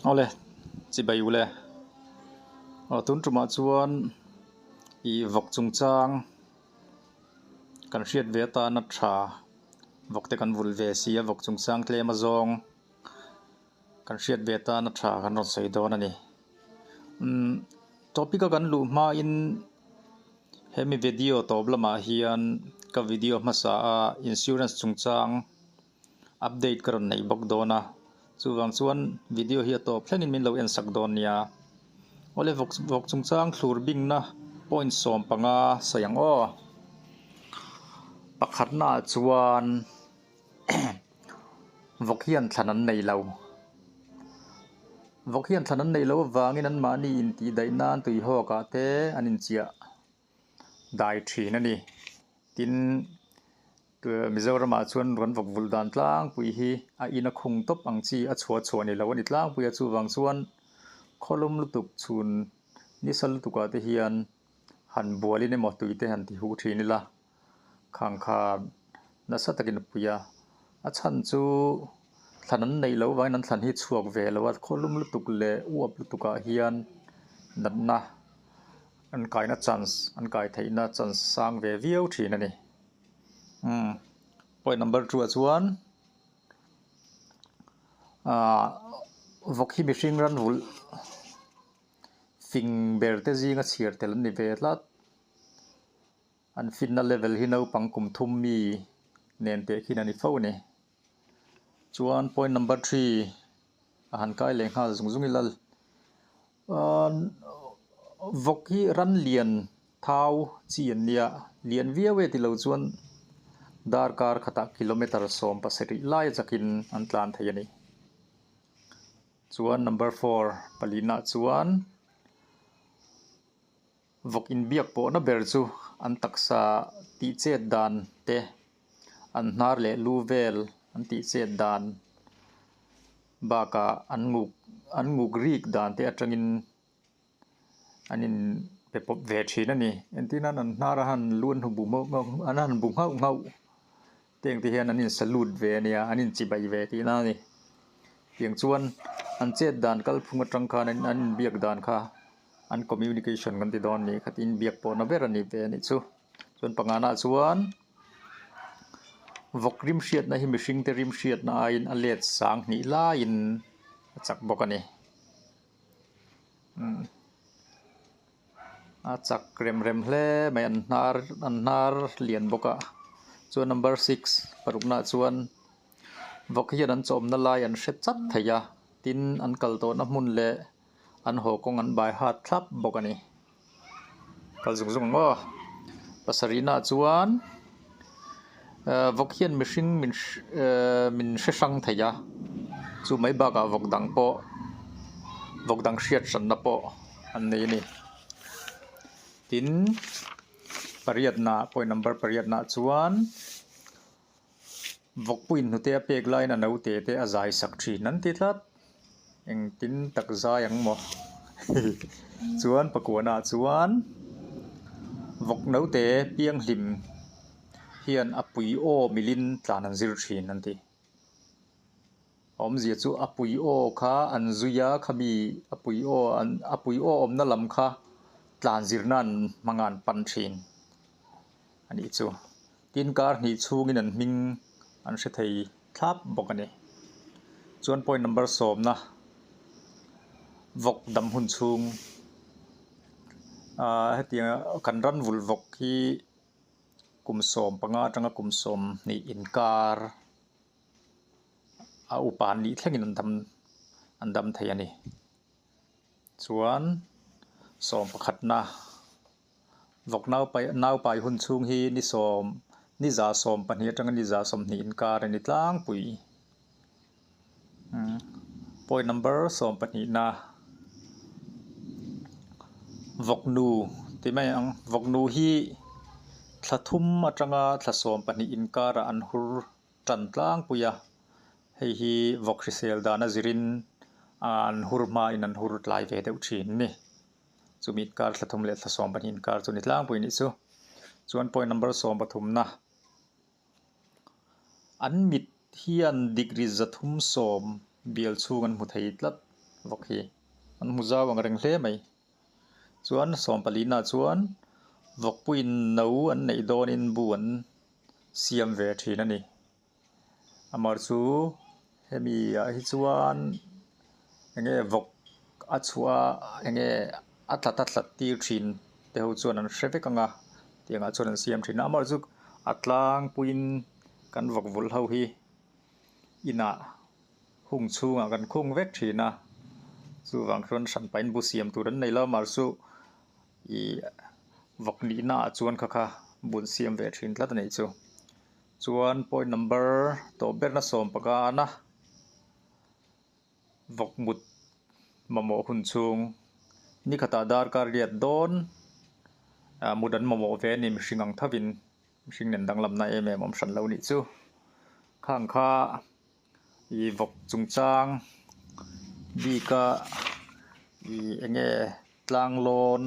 Awle, chibai ule. Aw tun tumah chuan ih vawk chungchang kan hriat ve atana tha vawk te kan vulh ve si a vawk chungchang tlem a zawng kan hriat ve atana tha kan rawn sawi dawn a ni. Umm topic a kan luh hmain hemi video tawp lamah hian ka video hmasa a insurance chungchang update ka rawn neih bawk dawn a chuvang chuan video hi a tawp thlengin min lo en sak dawn nia awle vawk vawk chungchang thlur bingna point 15 sawi ang aw pakhatna ah chuan vawk hian thlan an nei lo vawk hian thlan an neih loh avangin anmahni intih daih nan tui hawk ah te an inchiah dai thin a ni tin. Mizoramah chuan rawn vawk vulh dan tlangpui hi a in a khung tawp ang chi a chhuah chhuah ni lo a ni tlangpui a chuvang chuan khawlum lutuk chhun nisa lutukah te hian han bualin emaw tui te han ti huh thin ila khang kha nasa takin a pui a a chhan chu thlan an neih loh vangin an thlan hi chhuak ve lo a khawlum lutuk leh uap lutukah hian natna an kaina chance an kai theihna chance sang ve viau thin a ni. Umm point number 2 ah chuan ahh vawk hi mihring ran vulh fing ber te zinga chhiar tel an ni ve tlat an finna level hi naupang kum thum mi nen teh khin a ni fo a ni chuan point number 3 a han kai leh nghal zung zung ila Vawk hi ran lian thau chi an nia, lian viau e tilo chuan darkar khatah kilometer 17 lai chakin an tlan thei a ni. Chuan number 4 palina chuan vawk inbiak pawhna ber chu an taksa tih chet dan te, an hnar leh lu vel an tih chet dan bakah an nguk an nguk rik dan te atangin an in pe pawp ve thin a ni. Entir nan an hnar a han lu an bu nghauh nghauh an han bu nghauh nghauh te ang te hian an in salute ve a nia an in chibai ve tihna a ni. Tiang chuan an chet dan kalphung atang khan an inbiak dan kha an communication kan ti dawn a ni kha tin biak pawhna ber a ni ve a nih chu. Chuan pangana chuan vawk rim hriatna hi mihring te rim hriatna aiin a let sang hnih laiin a chak bawk a ni. Umm a chak rem rem hle mai an hnar an hnar lian bawk a chuan number 6 parukna ah chuan vawk hian an chawmna lai an hre chat thei a tin an kal tawhna hmun leh an haw kawng an bai hat thlap bawk a ni. Kal zung zung ang aw. Pasarihna ah chuan ehh vawk hian mihring min ehh min hre hrang thei a chu mai bakah vawk dang pawh vawk dang hriat hranna pawh an nei a ni. Tin pariatna point number pariatna ah chuan vawkpuiin hnute a pek laiin a naute te a zai sak thin an ti tlat. Engtin tak zai ang maw chuan pakuana ah chuan vawk naute pianghlim hian a pui aw milin tlan an zir thin an ti. Awmzia chu a pui aw kha an zui a khami a pui aw an a pui aw awmna lam kha tlan zirna an hmang a an pan thin a nih chu. Tin kar hnih chhungin an hming an hre thei thlap bawk a ni. Chuan point number 10 na vawk dam hun chhung ahh hetiang kan ran vulh vawk hi kum 15 atanga kum 20 inkar a upa an nih thlengin an dam an dam thei a ni. Chuan 11 na vawk naupai naupai hun chhung hi ni sawm ni za 12 atanga ni za 20 inkar a ni tlangpui. Umm point number 12 na vawk nu ti mai ang vawk nu hi thla thum atanga thla 12 inkarah an hur tan tlangpui a hei hi vawk hrisel dan a zirin an hur hmain an hur tlai ve deuh thin a ni. Chumi inkar thla thum leh thla 12 inkar chu ni tlangpui anih chu. Chuan point number 13 na an mit hian degree 310 bial chhung an hmu thei tlat. Vawk hi an hmu zau ang reng hle mai. Chuan sawmpalina chuan vawkpuiin no an neih dawnin bu an siam ve thin a ni. Amah chu hemi ah hi chuan enge vawk a chhuah a enge a tlat a tlat tir thin te ho chuan an hre vek ang a tiang ah chuan an siam thin a amah chu a tlangpuiin kan vawk vulh ho hi inah hung chhungah kan khung vek thin a chuvang chuan hran pahin bu siam tur an nei lo amah chu ih vawk nihna ah chuan kha kha bu an siam ve thin tlat a nih chu. Chuan point number tawh berna 15 na vawk mut mamawh hun chhung ni khatah darkar riat dawn ah mut an mamawh ve a ni mihring ang thovin mihring nen danglamna em em awm hran lo nih chu khang kha ih vawk chungchang bika ih eng nge tlang lawn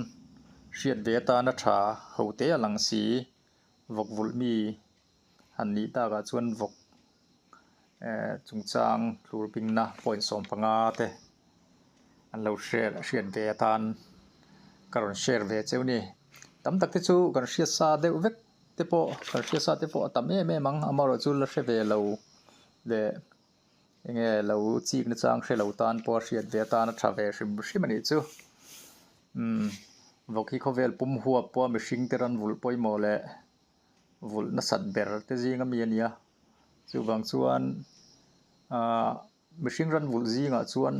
hriat ve atana tha ho te a lang si. Vawk vulh mi han nih takah chuan vawk eh chungchang tlur bingna point 15 te an lo hre hriat ve atan ka rawn share ve cheu ni. Tam tak te chu kan hriat sa deuh vek te pawh kan hriat sa te pawh a tam em em ang amaherawh chu la hre ve lo leh enge lo chik na chang hre lo tan pawh a hriat ve atan a tha ve hrim hrim a nih chu. Umm vawk hi khawvel pum huap pawha mihring te ran vulh pawimawh leh vulh nasat ber te zing ami a ni a chuvang chuan ahh mihring ran vulh zingah chuan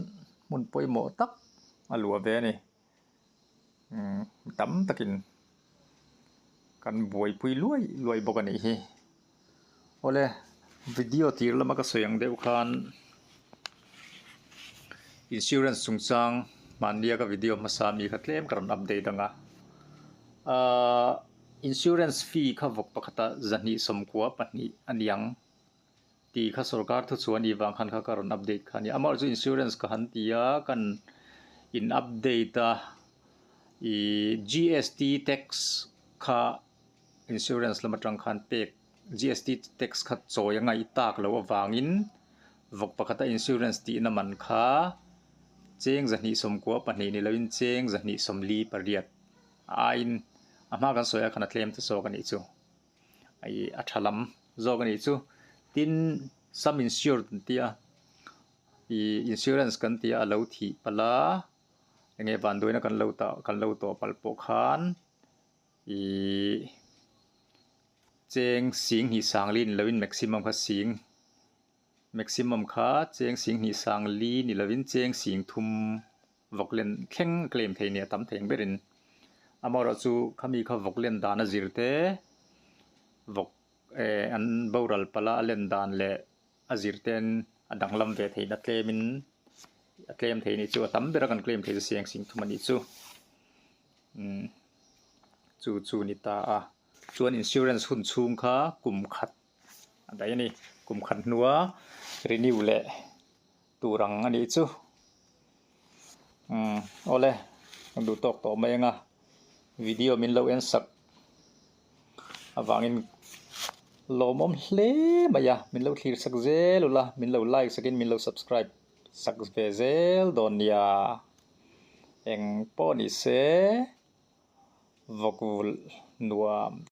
hmun pawimawh tak a luah ve a ni umm tam takin kan buaipui luai luai bawk a nih hi. Awle video tir lama ka sawi ang deuh khan insurance chungchang hmannia ka video hmasa mi kha tlem ka rawn update ang a ahh insurance fee kha vawk pakhatah 292 a ni ang tih kha sorkar thu chhuah a nih vang khan kha ka rawn update kha a ni. Amaherawhchu chu insurance ka han ti a kan in update a ih G_S_T tax kha insurance lam atang khan pek G_S_T tax kha chawi a ngaih tak loh avangin vawk pakhata insurance tihna man kha cheng 292 ni loin cheng 248 aiin a hma kan sawi ah khan a tlem ta zawk a nih chu. Ih a tha lam zawk a nih chu tin sum insured an tia ih insurance kan tia a lo thih palh a eng nge vanduaina kan lo tah kan lo tawh palh pawh khan ih cheng 2,400 ni loin maximum kha sing maximum kha cheng 2,400 ni loin cheng 3,000 vawk len thleng claim thei nia tam thei ang berin amaherawh chu khami kha vawk len dan a zir te vawk eh an boral palh a a len dan leh a zir ten a danglam ve theihna tlemin a tlem thei anih chu a tam bera kan claim thei chu seng 3,000 anih chu umm chu chu ni ta a chuan insurance hun chhung kha kum khat a daih a ni kum khat hnua renew leh tur ang a nih chu umm awle kan duh tawk tawh mai ang a video min lo en sak avangin lawmawm hle mai a min lo thlir sak zel ula min lo like sakin min lo subscribe sak ve zel dawn nia eng pawh ni se vawk vulh nuam.